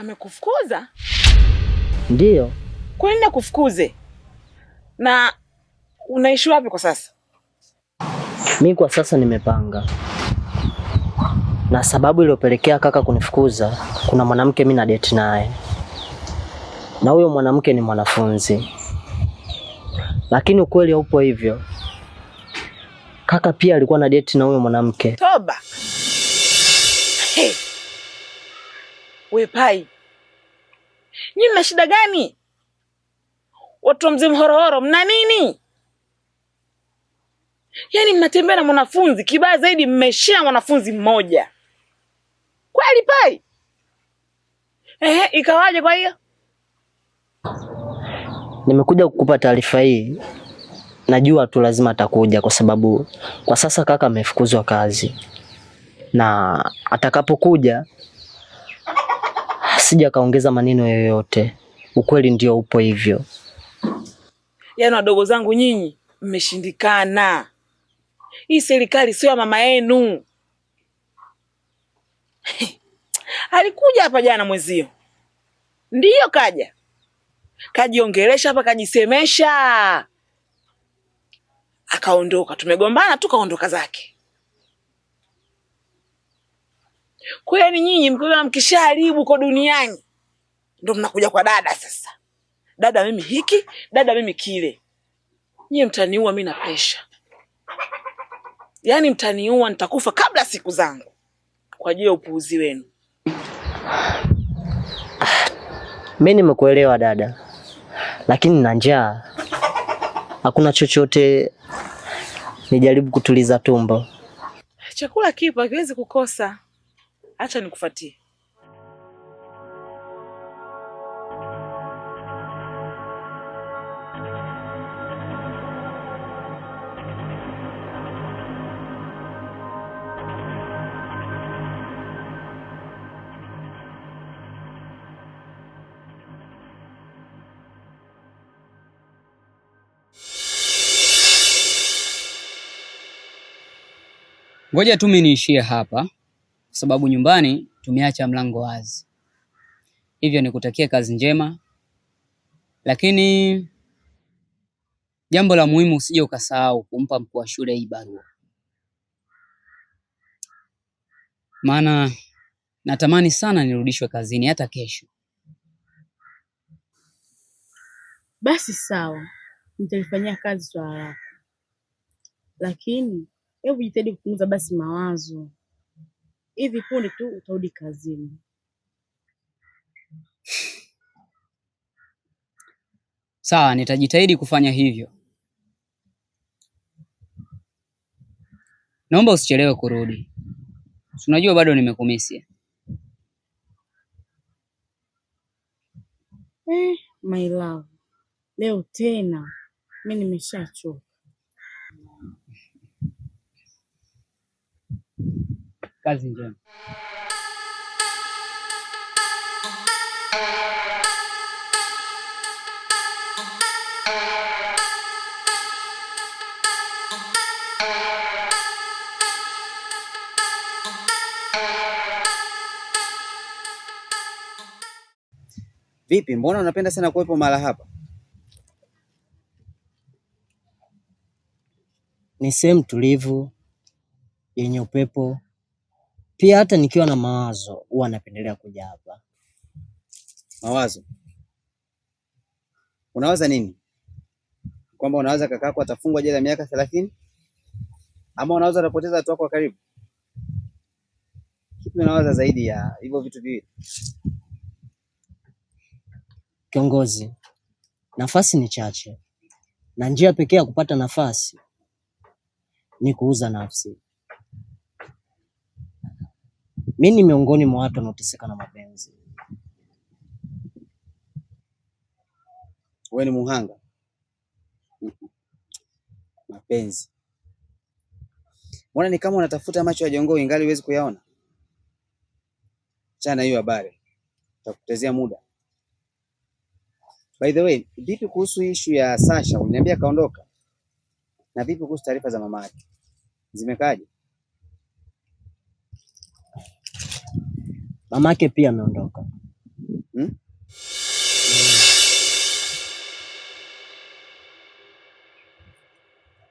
Amekufukuza? Ndiyo. Kwa nini akufukuze? Na unaishi wapi kwa sasa? Mi kwa sasa nimepanga, na sababu iliyopelekea kaka kunifukuza, kuna mwanamke mi na date naye, na huyo mwanamke ni mwanafunzi, lakini ukweli haupo hivyo. Kaka pia alikuwa na date na huyo mwanamke. Toba. Hey. We Pai, nyinyi mna shida gani? Watu wa Mzee Mhorohoro mna nini? Yaani mnatembea na mwanafunzi, kibaya zaidi mmeshia mwanafunzi mmoja. Kweli Pai? Ehe, ikawaje kwa hiyo? Nimekuja kukupa taarifa hii, najua tu lazima atakuja, kwa sababu kwa sasa kaka amefukuzwa kazi, na atakapokuja sija kaongeza maneno yoyote. Ukweli ndio upo hivyo. Yaani wadogo zangu nyinyi mmeshindikana. Hii serikali sio ya mama yenu. Alikuja hapa jana mwezio, ndiyo kaja, kajiongelesha hapa, kajisemesha, akaondoka. Tumegombana tu kaondoka zake. Kwani nyinyi mkiona mkishaharibu kwa duniani ndo mnakuja kwa dada sasa, dada mimi hiki, dada mimi kile. Nyie mtaniua mimi na pressure, yaani mtaniua, nitakufa kabla siku zangu kwa ajili ya upuuzi wenu. Mi nimekuelewa dada, lakini na njaa, hakuna chochote nijaribu kutuliza tumbo. Chakula kipo, hakiwezi kukosa. Acha nikufuatie. Ngoja tu mimi niishie hapa, kwa sababu nyumbani tumeacha mlango wazi. Hivyo nikutakie kazi njema, lakini jambo la muhimu usije ukasahau kumpa mkuu wa shule hii barua, maana natamani sana nirudishwe kazini hata kesho. Basi sawa, nitalifanyia kazi swala lako, lakini hebu jitahidi kupunguza basi mawazo. Hivi punde tu utarudi kazini. Sawa, nitajitahidi kufanya hivyo. Naomba usichelewe kurudi, si unajua bado nimekumisi. Eh, my love, leo tena mi nimeshachoka. Kazi njema. Vipi, mbona unapenda sana kuwepo mahala hapa? Ni sehemu tulivu yenye upepo, pia hata nikiwa na mawazo huwa napendelea kuja hapa. Mawazo? Unawaza nini? Kwamba unawaza kakako atafungwa jela miaka 30? Ama unawaza utapoteza watu wako wa karibu? Kipi unawaza zaidi ya hivyo vitu viwili? Kiongozi, nafasi ni chache na njia pekee ya kupata nafasi ni kuuza nafsi. Mi ni miongoni mwa watu wanaoteseka na mapenzi. Wewe ni muhanga mapenzi. Mbona ni kama unatafuta macho ya jongoo ingali huwezi kuyaona? Achana hiyo habari, utakupotezea muda. By the way, vipi kuhusu issue ya Sasha? Uliniambia kaondoka. Na vipi kuhusu taarifa za mama yake? Zimekaaje? Mamake pia ameondoka.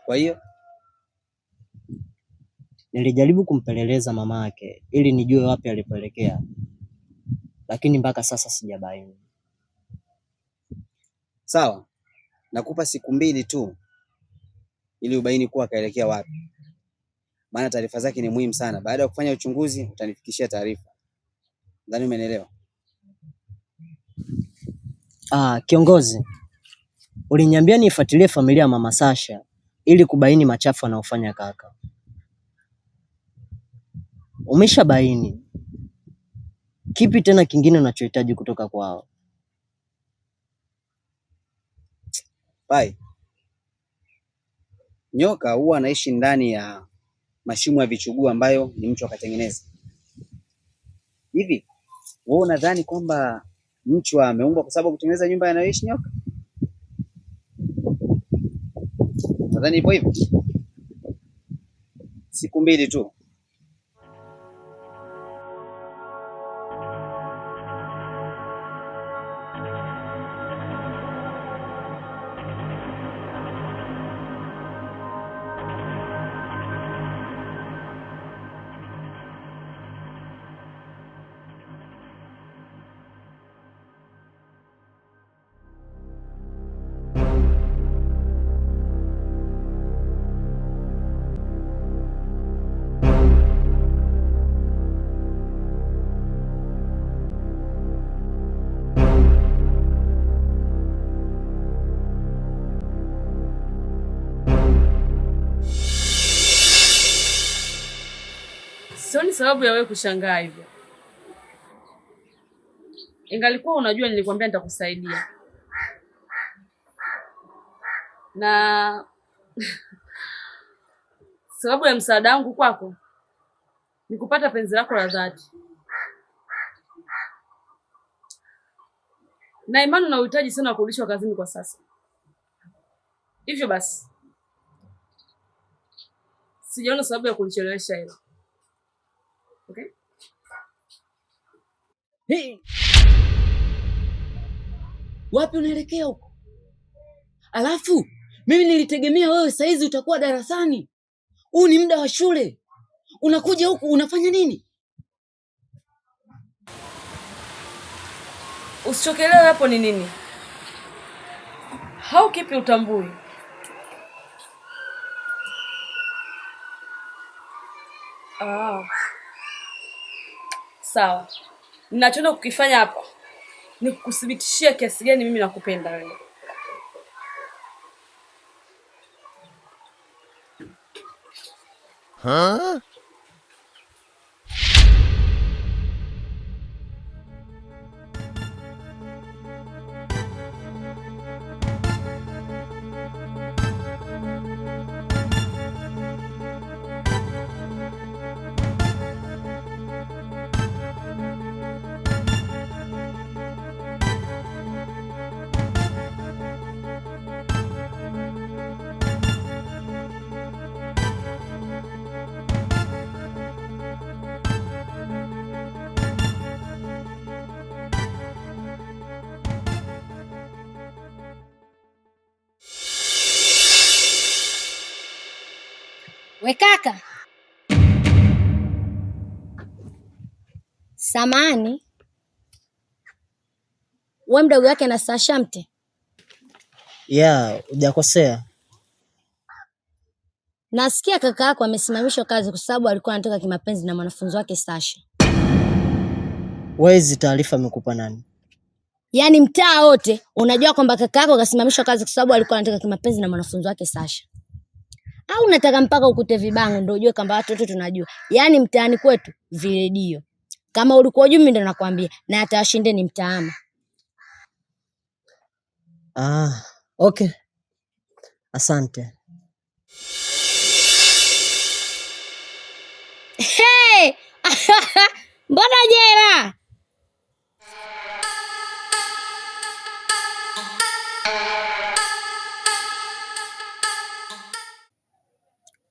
Kwa hiyo Nilijaribu kumpeleleza mama yake ili nijue wapi alipoelekea, lakini mpaka sasa sijabaini. Sawa, nakupa siku 2 tu ili ubaini kuwa akaelekea wapi, maana taarifa zake ni muhimu sana. Baada ya kufanya uchunguzi utanifikishia taarifa. Nadhani umenielewa. Kiongozi, uliniambia niifuatilie familia ya mama Sasha ili kubaini machafu anayofanya kaka. Umeshabaini. Kipi tena kingine unachohitaji kutoka kwao? Pai, nyoka huwa anaishi ndani ya mashimo ya vichuguu ambayo ni mchwa akatengeneza. Hivi wewe unadhani kwamba mchwa ameumbwa kwa sababu kutengeneza nyumba anayoishi nyoka? Nadhani ipo hivyo. Siku 2 tu. Sioni sababu ya wewe kushangaa hivyo. Ingalikuwa unajua nilikwambia nitakusaidia. Na sababu ya msaada wangu kwako ni kupata penzi lako la dhati. Na imani na uhitaji sana wa kurudishwa kazini kwa sasa. Hivyo basi sijaona sababu ya kulichelewesha hilo. Okay? Hey. Wapi unaelekea huko? Alafu mimi nilitegemea wewe saizi utakuwa darasani. Huu ni muda wa shule. Unakuja huku unafanya nini? Usichokelewe hapo ni nini? Hau kipi utambui? Sawa. Ninachoenda kukifanya hapa ni kukuthibitishia kiasi gani mimi nakupenda wewe. Huh? We kaka, samahani, we mdogo wake na Sasha Mte? Yeah, hujakosea. Nasikia kaka yako amesimamishwa kazi kwa sababu alikuwa anatoka kimapenzi na mwanafunzi wake Sasha. Wewe hizi taarifa amekupa nani? Yaani mtaa wote unajua kwamba kaka yako kasimamishwa kazi kwa sababu alikuwa anatoka kimapenzi na mwanafunzi wake Sasha. Au unataka mpaka ukute vibango ndio ujue kwamba watu wote tunajua? Yaani mtaani kwetu viredio. Kama ulikuwa hujui mimi ndo nakwambia, na atawashinde ni mtaama. Okay. Asante. Hey! Mbona jela?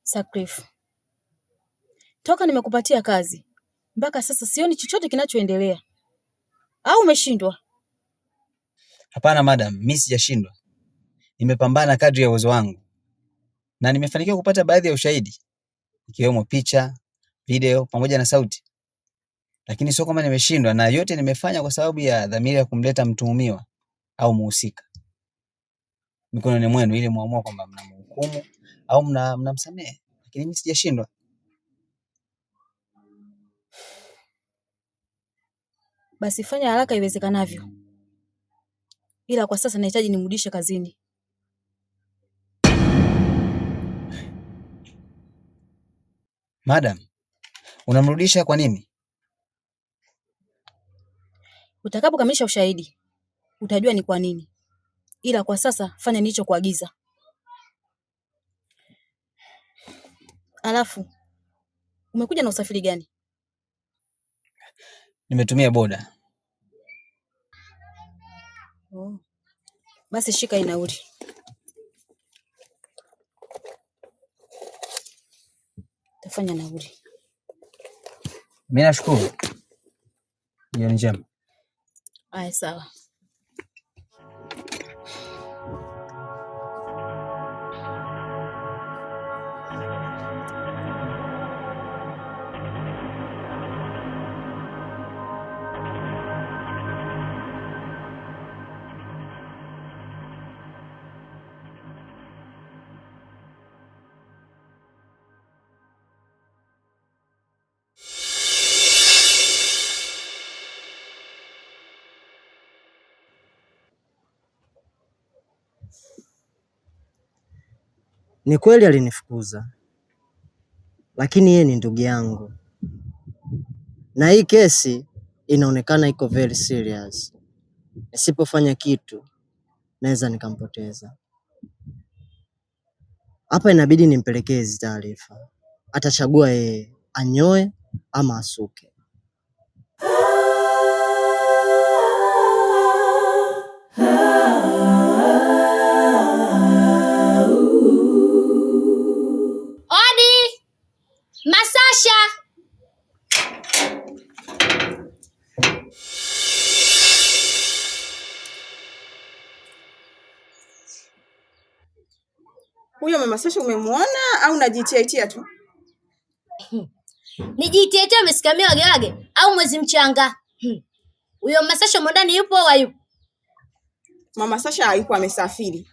Sacrif, toka nimekupatia kazi mpaka sasa sioni chochote kinachoendelea. Au umeshindwa? Hapana madam, mimi sijashindwa. Nimepambana kadri ya uwezo wangu. Na nimefanikiwa kupata baadhi ya ushahidi ikiwemo picha, video pamoja na sauti. Lakini sio kama nimeshindwa, na yote nimefanya kwa sababu ya dhamira ya kumleta mtuhumiwa au muhusika mikononi mwenu ili muamue kwamba mnamhukumu au mnamsamehe. Lakini mimi sijashindwa. Basi fanya haraka iwezekanavyo, ila kwa sasa nahitaji nimrudishe kazini. Madam, unamrudisha kwa nini? Utakapokamilisha ushahidi utajua ni kwa nini, ila kwa sasa fanya nilichokuagiza. Alafu umekuja na usafiri gani? Nimetumia boda. Oh. Basi shika hii nauli. Tafanya nauli. Mimi nashukuru. Jioni njema. Aya, sawa. Ni kweli alinifukuza, lakini yeye ni ndugu yangu, na hii kesi inaonekana iko very serious. Nisipofanya kitu naweza nikampoteza. Hapa inabidi nimpelekee hizi taarifa, atachagua yeye anyoe ama asuke. Odi! Masasha! Huyo mama Sasha umemuona au unajitiaitia tu? Nijiitiaitia umesikamia wagewage au mwezi mchanga? Huyo Masasha mwandani yupo au hayupo? Mama Sasha hayupo, amesafiri.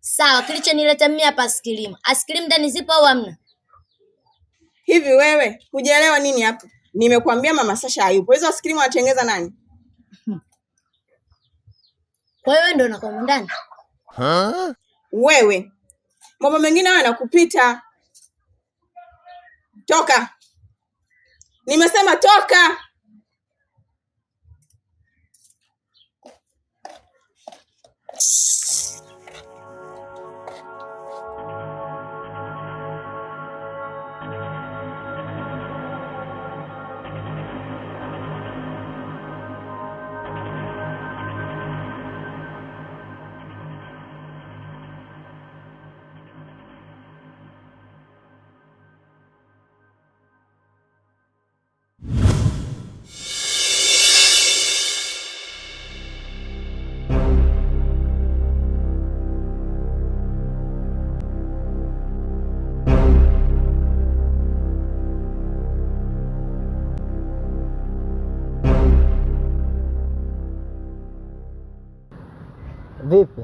Sawa, kilichonileta mimi hapa askilimu. Askilimu ndani zipo au hamna? Hivi wewe hujaelewa nini hapo? Nimekuambia mama Sasha hayupo. Hizo askilimu anatengeza nani? Kwa hiyo wewe ndio unakuwa ndani? Wewe mambo mengine hayo yanakupita. Toka! Nimesema toka! Vipi?